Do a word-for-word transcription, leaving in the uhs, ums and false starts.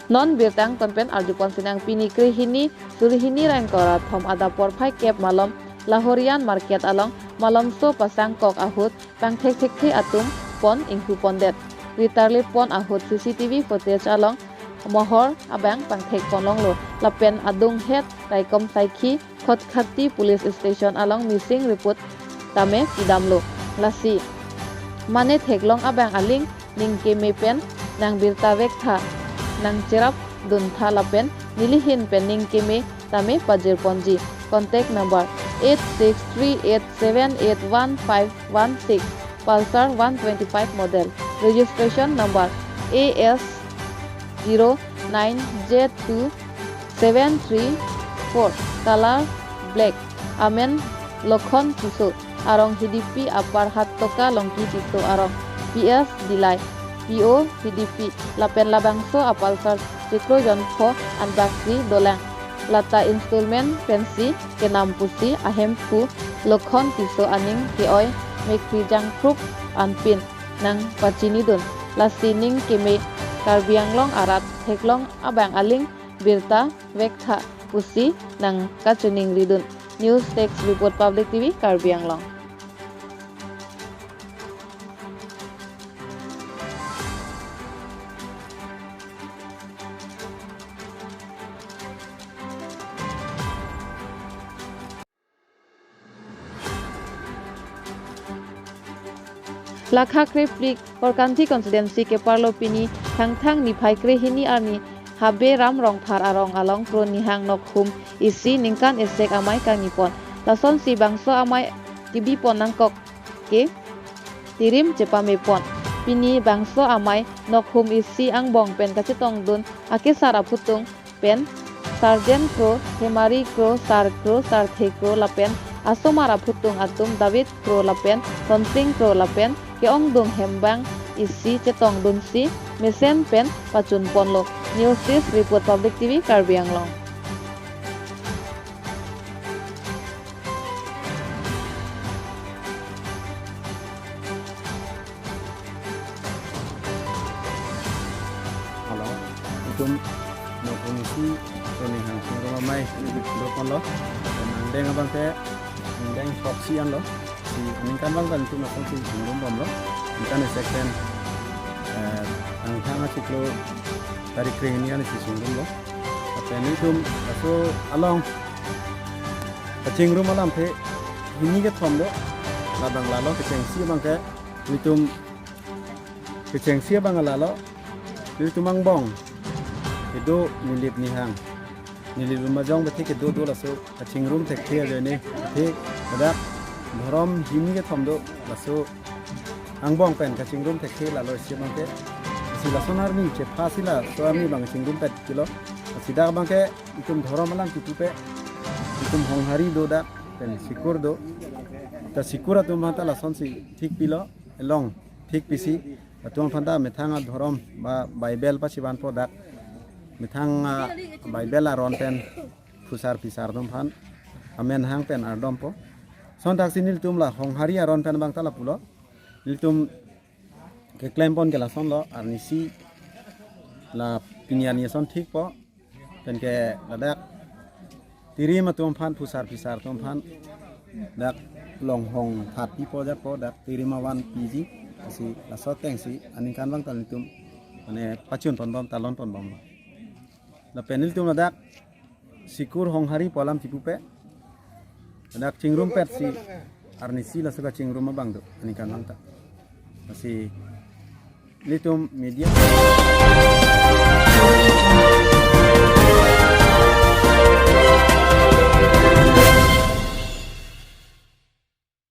Non birta angton pen arjupon sinang, pini krehini, suri hini ra ingkoi ra thom adap porphai kep malom Lahorian Market along malomso pasangkok ahut pangthek thekthe atum pon inghu pondet. Ritarli pon ahut C C T V footage along mohor abang pangthek ponlonglo, lapen adunghet raikom saikhi Khatkhati Police Station along missing report tame pidamlo. Lasi mane theklong abang aling ning keme pen nang birta vektha, nang cherap duntha lapen nelihin pen ning keme tame pajir ponji. Contact number eight six three eight seven eight one five one six, Pulsar one twenty-five model, registration number A S zero nine J two seven three four, color black, amen Lokhon Tisso, arong Hidipi, apar Hattoka Longki Tisso arong, P S Dillai, P O Hidipi, lapen labangso a-Pulsar chiklo jonpho anbak si dolang. Lata installment pensi kenam pusi ahemphu Lokhon Tisso aning ke-oi mekri jangphrup anpin nang pachinidun. Lasi ning keme Karbi Anglong arat theklong abang aling birta vektha pusi nang kachiningridun. News Desk Report, Public T V Karbi Anglong. Lakha krephli Korkanthi constituency keparlo pini Thangthang niphai krehini arni Habe Ram Rongphar arong along Kro Nihang Nokhum isi ningkan esek amei kangni pon. Lasonsi bangso amei kebi pon nangkok ke tirim chepame pon. Pini bangso amei nokhum isi angbong pen kachetongdun akesar aphutung pen Sarjen Kro, Hemari Kro, Sar Kro, Sarthe Kro lapen asomar aphutung atum David Kro lapen Sonsing Kro lapen ke-ongdung hembang isi chetongdunsi mesen pen pachun ponlo. News Desk Report, Public T V Karbi Anglong. Hello, itum nokhum isi Kro Nihang chingrum amei do ponlo. Nangdeng abang ke nangdeng throksi anlo. Si aningkan abang ta itum asonsi chingrum bomlo. Ningkan esek pen, eh, Thangthang achiklo tarik krehini arni si chingrumlo. Lapen itum laso along kachingrum alamthe hini kethom do. Labang lalo kechengsi abang ke itum kechengsi abang lalo, itum angbong kedo Nilip Nihang, Nilip Lumajong bethe kedo do laso kachingrum thekthe ajoine, athe ladak dhorom hini kethom do, laso angbong pen kachingrum thekthe lalo isi abang ke. Si lason arni chepha si laso arni abang chingrumpet kilo. Si dak abang ke itum dhorom alam kitu pe itum Honghari do dak pen Sikur do. Ta Sikur atum aphan ta lasonsi thik pilo, elong thik pisi atum aphan ta methang adhorom ba Bible pachivanpo, dak methang a Bible aron pen phusar phisar atum aphan amen hang pen ardompo. Sonthak si nelitum la Honghari aron pen abang ta lapulo. Nelitum keklem pon ke lasonlo, arnisi la pini arni ason thikpo. Pen ke ladak tirim atum aphan, phusar phisar atum aphan dak longhong phat pipo, japo dak tirim avan piji. Si laso atengsi aningkan abang ta nelitum mane pachun ponbom, talon ponbom. Lapen nelitum ladak Sikur Honghari pu alam chipupe, ladak chingrumpet si arnisi laso kachingrum abang do, aningkan abang ta. Si nelitum media.